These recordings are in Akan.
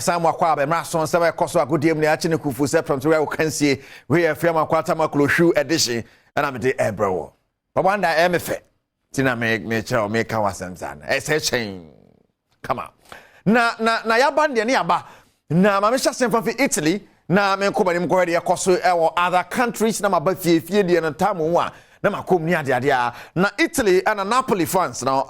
San mu akɔ abɛmmerɛ aso nsɛm a ɛkɔ so agodie mu ne akye ne kufu sɛ prɛmto wɛ wokansie wei yɛ afia mu akɔ atamakolo hwiw edition ɛna mede ɛbrɛ wɔ papa nda ɛyɛ me fɛ ti na me mekyerɛ wo meka w'asɛm saa no ɛsɛ kyɛn kama na na na yaba deɛ ne yaba na maame hyɛ asɛm fa fi Italy na menkɔ m'anim kɔhwɛ deɛ ɛkɔ so ɛwɔ other countries na maba fie fie deɛ no tam mu a na makɔ mu ne adeadeɛ a na Italy ɛna Napoli fans no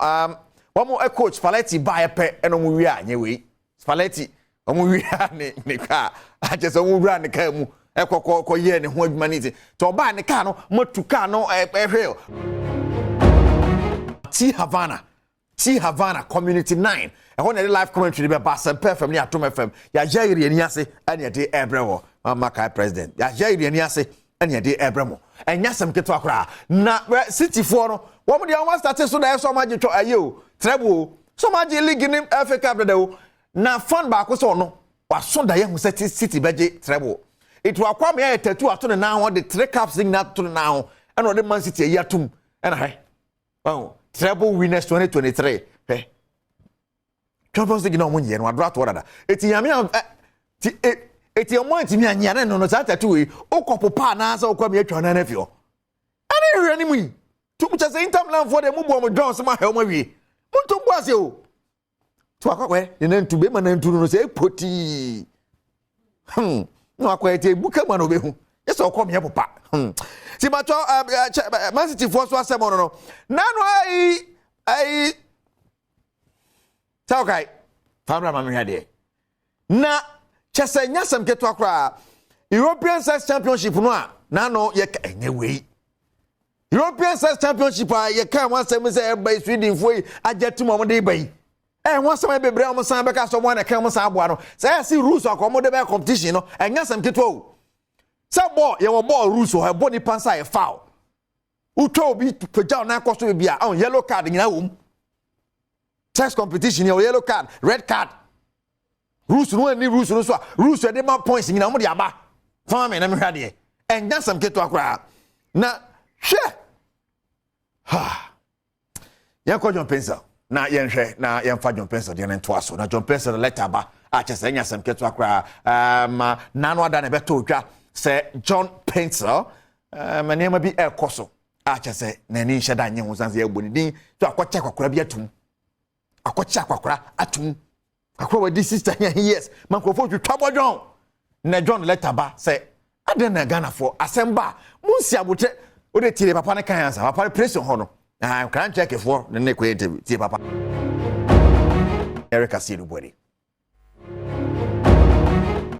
wɔn coach Spalletti baeɛ pɛ ɛna wɔn wie a nyɛ wei. Spalletti, wɔn wia ne kaa akyɛ sɛ wɔn wura ne kaa mu ɛkɔ kɔ kɔ yɛ ne ho adwuma ne ti tí ɔbaa ne kaa no mo kaa no ɛhwɛ T Havana, T Havana Community 9 ɛhɔ na yɛde live commentary de bɛba Asɛmpa FM ne Atom FM. Yɛayɛ yɛrɛ ani ase ɛna yɛde ɛbrɛ wɔ mama kai president. Yɛayɛ yɛrɛ ani ase ɛna yɛde ɛbrɛ mo. Ɛnyɛ asɛm ketewa koraa na Cityfoɔ no wɔn deɛ wɔn asate so na ɛsɛ wɔn agye twɔ ɛyɛ o treble o so wɔn agye league ne FA Cup dada o. Na fan baako sɛ ɔno waso da yɛn ho sɛ City bɛgye treble etu akɔ ama yɛ tattoo ato ne nan ho de three cups nyinaa ato ne nan ho ɛna ɔde Man City ayi atum ɛna hɛ ɔn treble winners 2023 hwɛ Champions League na ɔmo nyɛ no adoro ato dada eti nyame a ɛ ti e eti ɔmo ntumi anyia ne no saa tattoo yi okɔ popa anaasɛ okɔ mi atwa nan afi hɔ ɛne hwɛ ne mu yi tum kyɛ sɛ Inter Milan foɔ deɛ mo bu ɔmo dɔn so mo ahɛ ɔmo awie mo nto bu ase o to akɔkɔɛ ne nantu bɛrima nantu no sɛ epotii na wakɔyɛ te ebu kama na obehu yɛ sɛ ɔkɔ miɛ popa ti batɔ ɛ ɛ Man City foɔ so asɛm no nanu ayi ayi sɛ ɔkae family ma mehwɛ deɛ na kyɛ sɛ nyasɛm ketewa koraa. European Sex Championship no a nano yɛ ɛnyɛ wei European Sex Championship a yɛka ho asɛm sɛ ɛba yi, Swedenfoɔ yi agye tum a wɔde ba yi, ɛho asɛm bebree a wɔn san bɛka sɛ wɔn anaka wɔn san aboa no sɛ ɛyɛ si rules a wɔn de bɛyɛ competition no. Ɛnyɛ asɛm ketewa o sɛ bɔɔl yɛwɔ bɔɔl rules wɔ hɔ. Ɛbɔ nipa nsa yɛ foul, wotwa obi pagya ɔnan kɔ so bi a ɔn yellow card nyinaa wɔ mu. Sex competition yɛ yellow card, red card rules no ani rules no so a rules yɛde ma points nyinaa wɔn de aba fama mi na mehwɛ adeɛ. Ɛnyɛ asɛm ketewa koraa na hwɛ ha yɛnkɔ John Paintsil na yɛnhwɛ na yɛmfa John Paintsil deɛ no ntoa so. Na John Paintsil letter ba a kyɛ sɛ ɛnyɛ asɛm ketewa koraa nano ada na ɛbɛtɔ odwa sɛ John Paintsil nneɛma bi ɛrekɔ so a kyɛ sɛ n'ani nhyɛ da nye ho san sɛ yɛbɔ ne din so akɔkyɛ akɔkora bi atum, akɔkyɛ akɔkora atum akɔkora wadi 60 years ma nkurɔfoɔ twitwa bɔ John. Na John letter ba sɛ adɛn na Ghanafoɔ asɛm ba a monsi abotɛ wode tie papa no kan ansa papa no prison hɔ no nkrankyɛ kefoɔ ne ne kɔyɛ interview. Tie papa Eric Asiedu Buadi.